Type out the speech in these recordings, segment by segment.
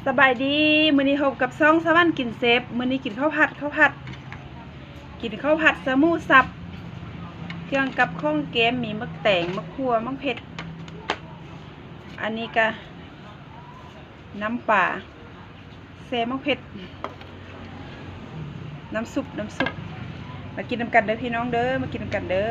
ສະບາຍດີ ມື້ນີ້ພົບກັບຊ່ອງສະຫວັນກິນເຊບ. ມື້ນີ້ກິນເຂົ້າຜັດ ເຂົ້າຜັດ ກິນເຂົ້າຜັດຊາໝູສັບ ເຄື່ອງກັບຂອງແກ້ມ ມີໝາກແຕງ ໝາກຂວ ໝາກເຜັດ. ອັນນີ້ກະ ນ້ຳປາ ແຊ່ໝາກເຜັດ ນ້ຳຊຸບ ນ້ຳຊຸບ. ມາກິນນຳກັນເດີພີ່ນ້ອງເດີ ມາກິນນຳກັນເດີ.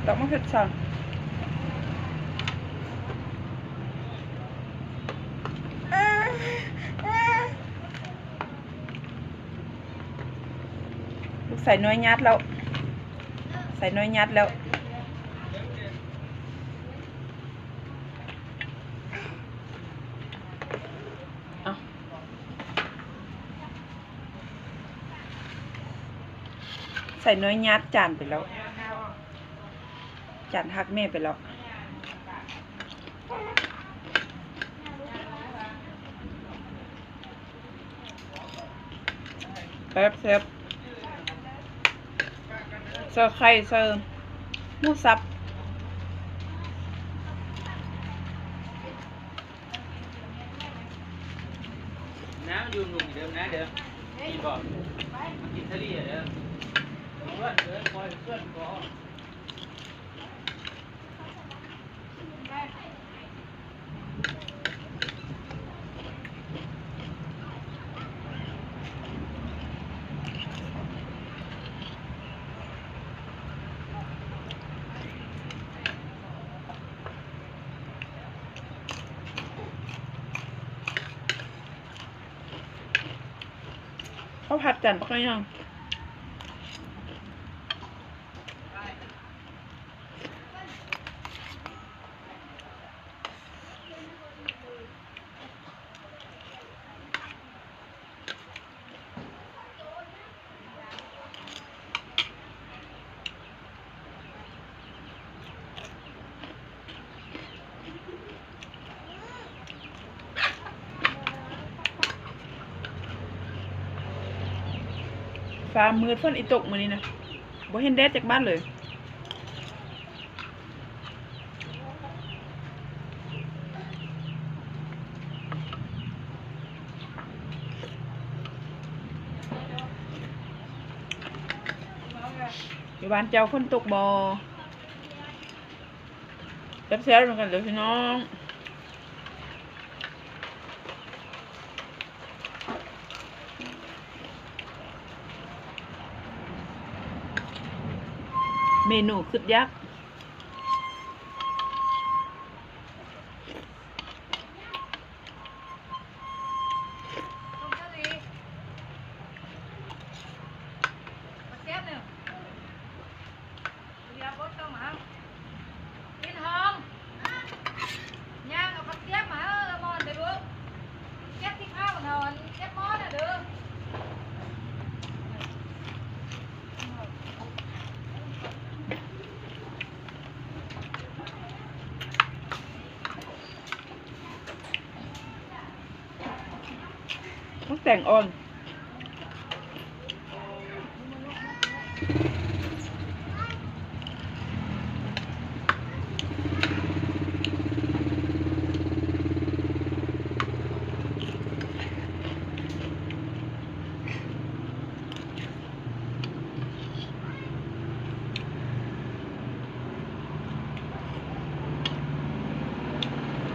ຕຳໝາກເຜັດຊະ. ລູກຊາຍນ້ອຍຍາດແລ້ວ ຊາຍນ້ອຍຍາດແລ້ວ. ເອົາ ຊາຍນ້ອຍຍາດຈານໄປແລ້ວ ຈານຮັກແມ່ໄປແລ້ວ. ແຊບ ແຊບ ໃສ່ໄຂ່ ໃສ່ໝູສັບ. ນ້ຳຢູ່ໜຸ່ມເດີມນະເດີ ກິນບໍ່ ກິນທະເລເດີ ເພື່ອນເດີ ຄອຍເພື່ອນກໍ. ເຂົ້າຜັດຈານບັກໃຫຍ່. ຟ້າມືດ ຝົນອີຕົກມື້ນີ້ນະ ບໍ່ເຫັນແດດຈັກບາດເລີຍ. ຢູ່ບ້ານເຈົ້າຝົນຕົກບໍ່? ແຊບໆ ນຳກັນເດີພີ່ນ້ອງ. ເມນູຄຶດຢາກ. ໝາກແຕງອ່ອນ.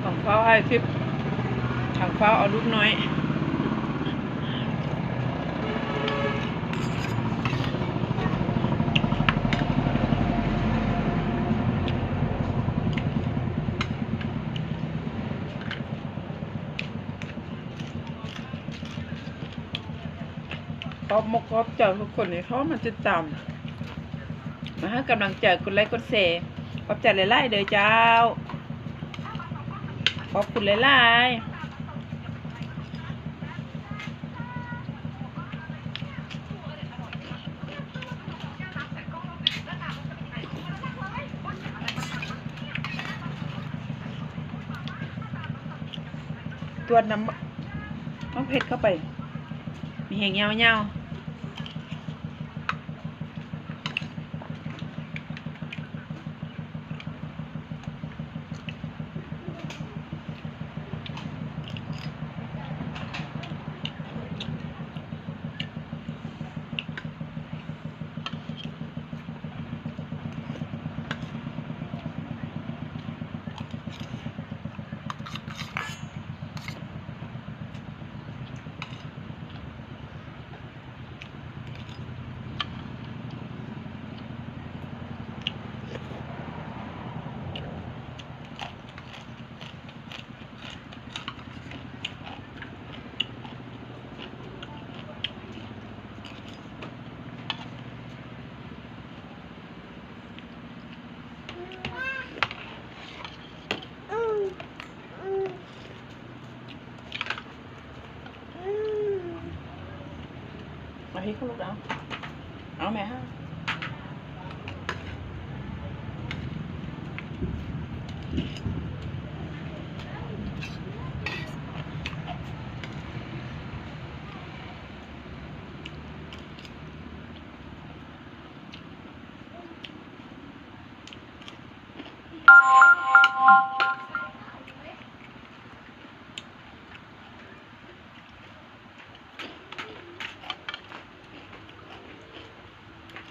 ທາງຟ້າວຖ່າຍຄລິບ ທາງຟ້າວເອົາລູກນ້ອຍ. ຂອບອົກຂອບໃຈທຸກຄົນທີ່ເຂົ້າມາຕິດຕາມ ມາໃຫ້ກຳລັງໃຈ ກົດໄລກົດແຊ ຂອບໃຈຫຼາຍໆເດີເຈົ້າ ຂອບຄຸນຫຼາຍໆ. ຕວດນ້ຳ ນ້ຳເຜັດເຂົ້າໄປ. ມີແຮງຍາວໆ. ເອົາ ເຮັດເຂົ້າລູກ ເອົາ ເອົາແມ່ ເອົາ.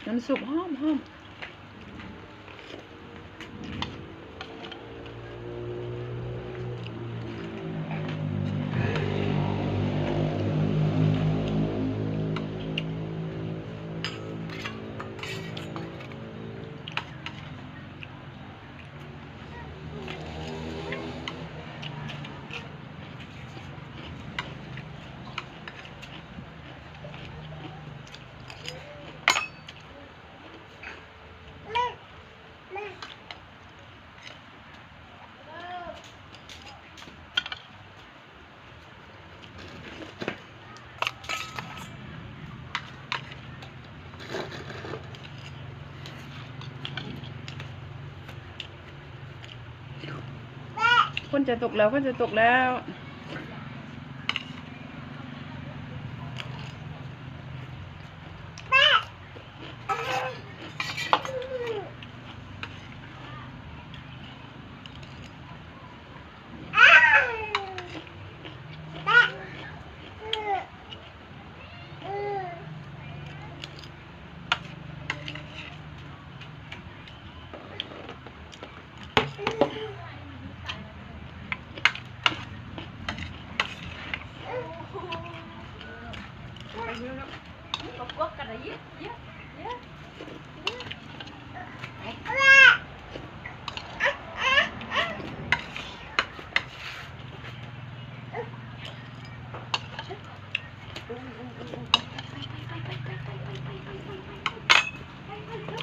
ນ້ຳຊຸບຫອມໆ. ຝົນຈະຕົກແລ້ວ, ຝົນຈະຕົກແລ້ວ.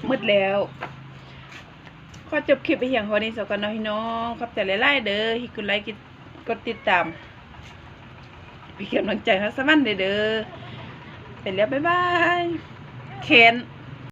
ໝົດແລ້ວ. ຂໍຈົບຄລິບໄປພຽງເທົ່ານີ້ສາກ່ອນເນາະພີ່ນ້ອງ. ຂອບໃຈຫຼາຍໆເດີ ທີ່ກົດໄລ ກົດຕິດຕາມ ເປັນກຳລັງໃຈໃຫ້ສະຫວັນແດ່ເດີ. ໄປແລ້ວ ບາຍບາຍ. ແຂນ